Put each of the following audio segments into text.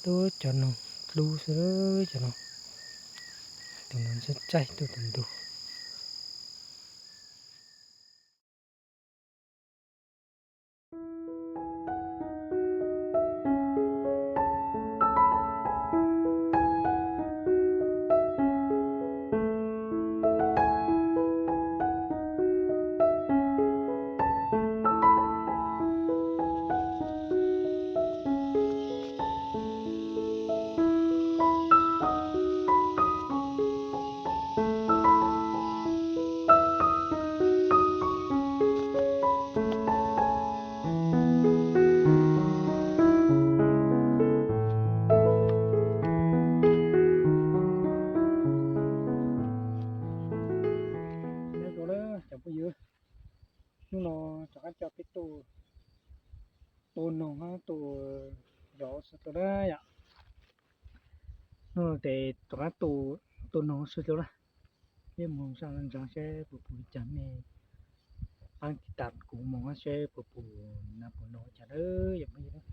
Tuaj cov noog dlub xwb cov no. Tus no txaij txaij tuaj tus ntug. Nyob zoo na cov phooj ywg, hnub no rov qab coj peb tuaj tua noog hab tua zov xwb tau na yom. Hnub no ces rov qab tua noog xwb tau na. Peb moog saib ntsoov saib puas pum li cas, mej pab tiv tam kuv moog saib puas pum na puas noog li cas na yom phooj ywg.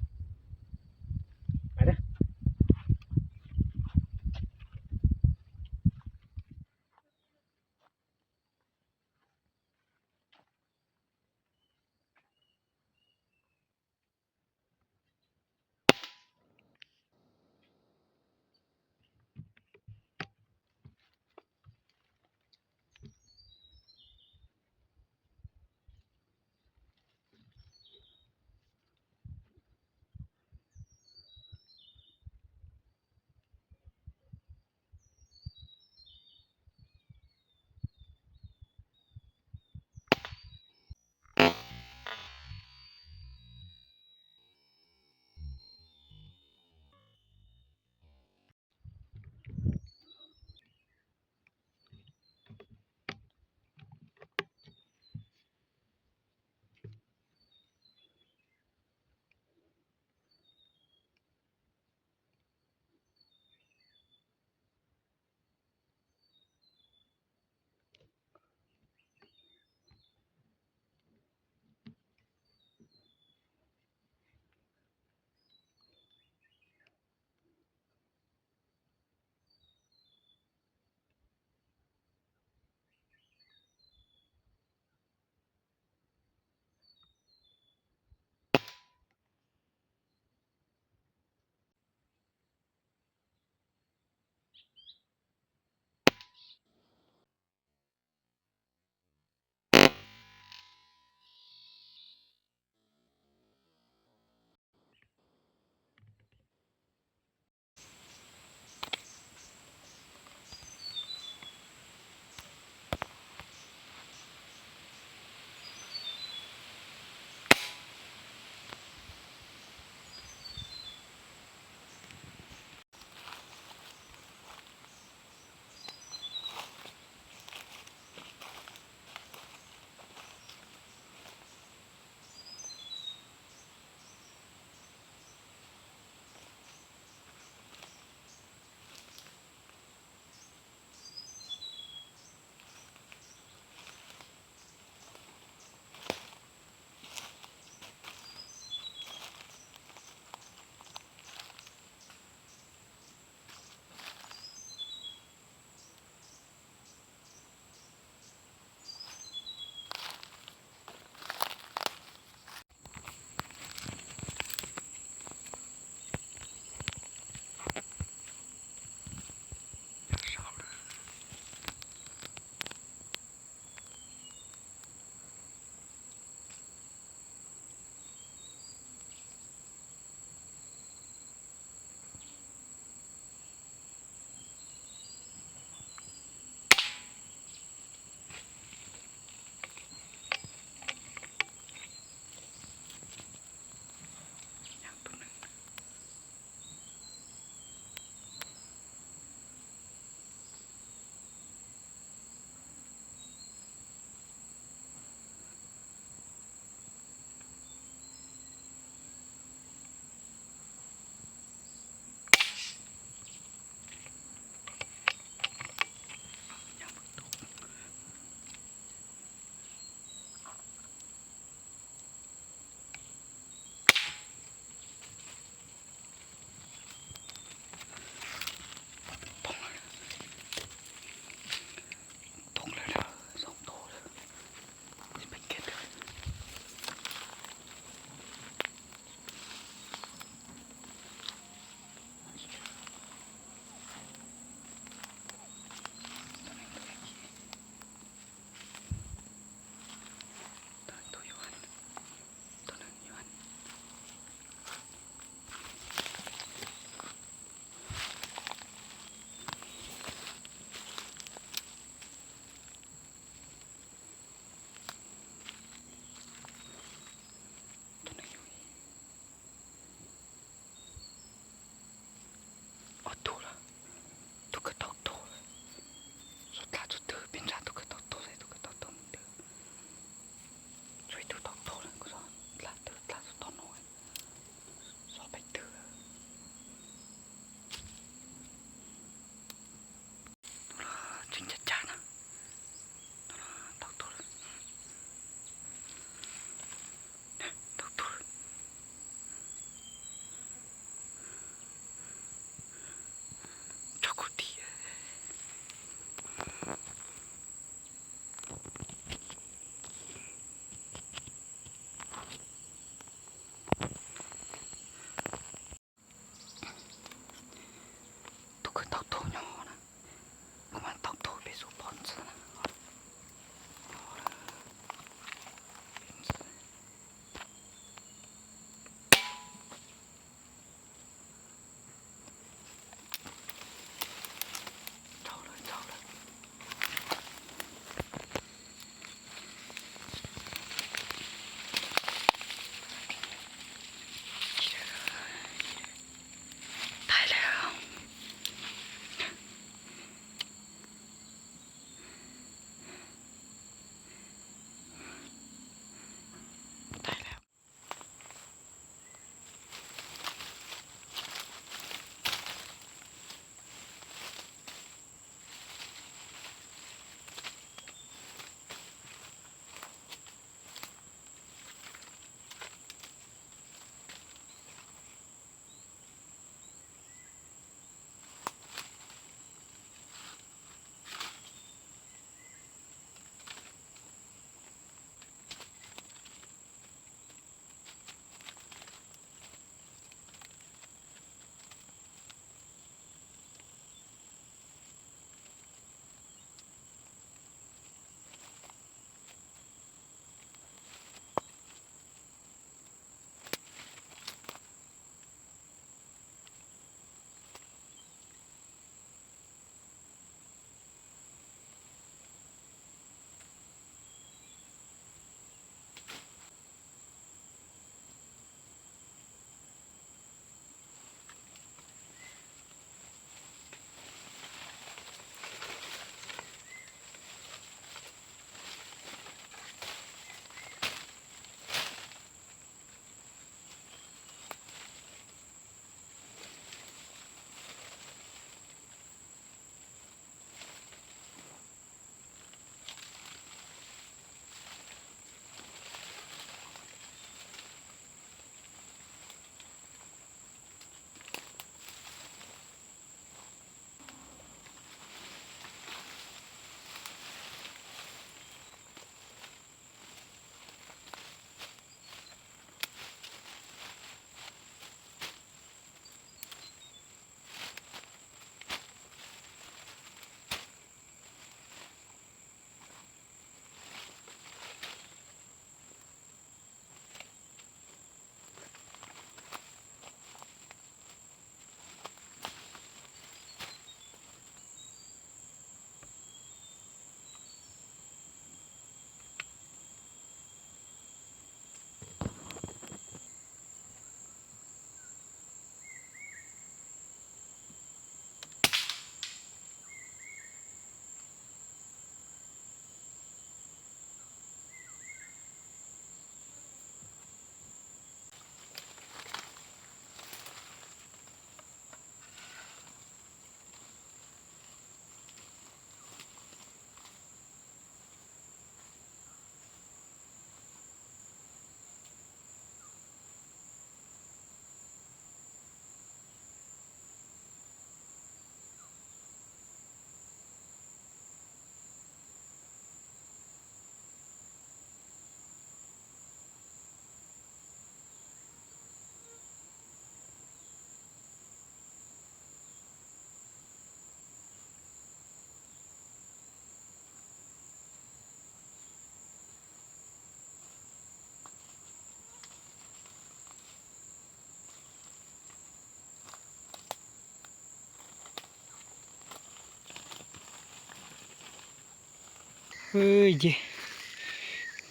Ub, yog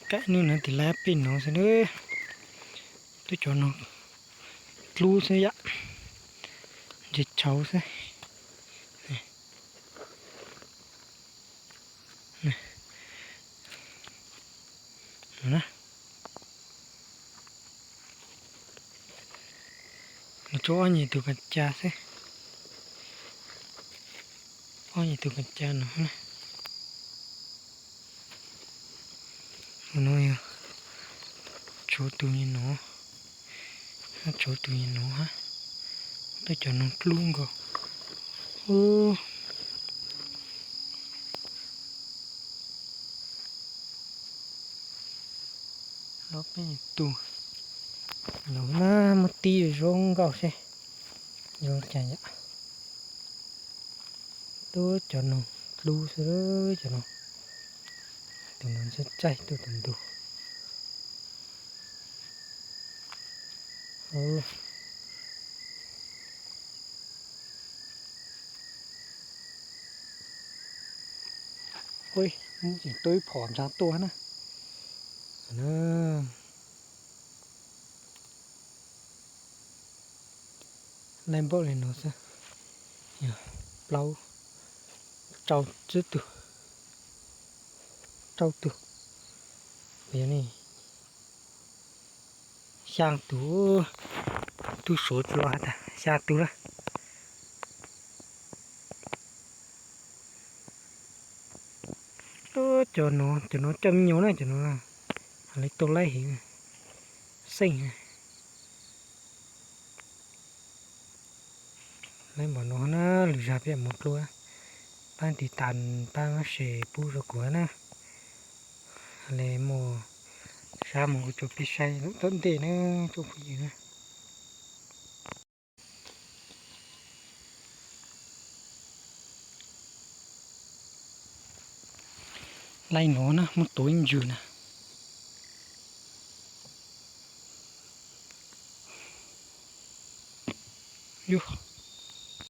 kaim nub no tes lab pem no xwb na. Tuaj cov no dlub xwb yom, ntses tshauv xwb. Nws tshuav ob nyuag tus kas cas xwb, ob nyuag tus kas cas no na. Ua no yog tshuav tus nyuag no, tshuav tus nyuag no hab, tej cov no dlub nkaus. Ub, ob peb tus no na, muab tib zoo nkauj seb zoo cas yom. Tuaj cov no dlub xwb cov no, tus no txaij txaij tuaj tus ntug. Ub, tseem tuaj ib phom ntsa tuaj na. Laij npaum li no xwb, yog plaub, rau tsib tug, rau tug, yog ne, xyaa tug, tub suav tsis los has tas xyaa tug lawm. Cov no, cov no coj me nyuam na, cov no hais li tuaj laij heev, xeej. Laij npaum no na, lwm zag peb mus dlua, pab tiv tas, pab share pub rau kuv na. Le mus sab mus kuv tsuas pib saib lawm tom ntej na, tsoom phooj ywg na. Laij no na, muab tuav ib ntsws na. Yus,